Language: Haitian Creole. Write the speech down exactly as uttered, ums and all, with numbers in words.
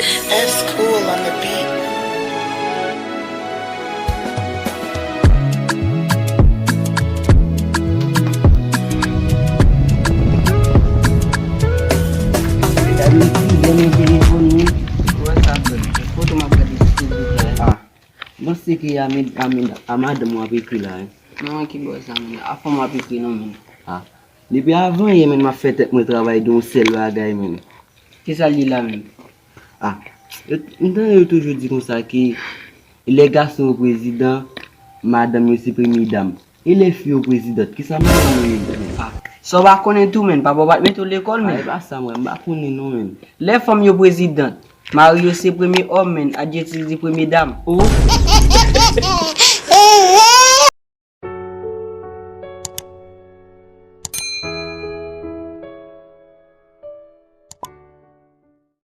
S Cool on the beat. Gade yon ti zen nan telefòn mwen. Wè sa frè m. Foto m ap gade sou Facebook la. Ah. M panse ke a, med- a, med- a madanm w ap ekri la, wi. Non, ki bò sa, men? A fanm w ap ekri non, men. Ah. Depi avan yè, men, m ap fè tèt mwen travay de yon sèl bagay, men. Kisa l ye la menm? Ah, yo- m tande yo toujou di konsa ke lè gason yo prezidan, madanm yo se premye dam. E lè fi yo prezidant, kisa madanm yo ye menm? Ah, sa w pa konnen tou menm, papa w pa t mete w lekòl menm. Ah, e pa sa mwen, m pa konnen non menm. Lè fanm yo prezidant, mari yo se premye òm menm, adjektif di premye dam. Oh.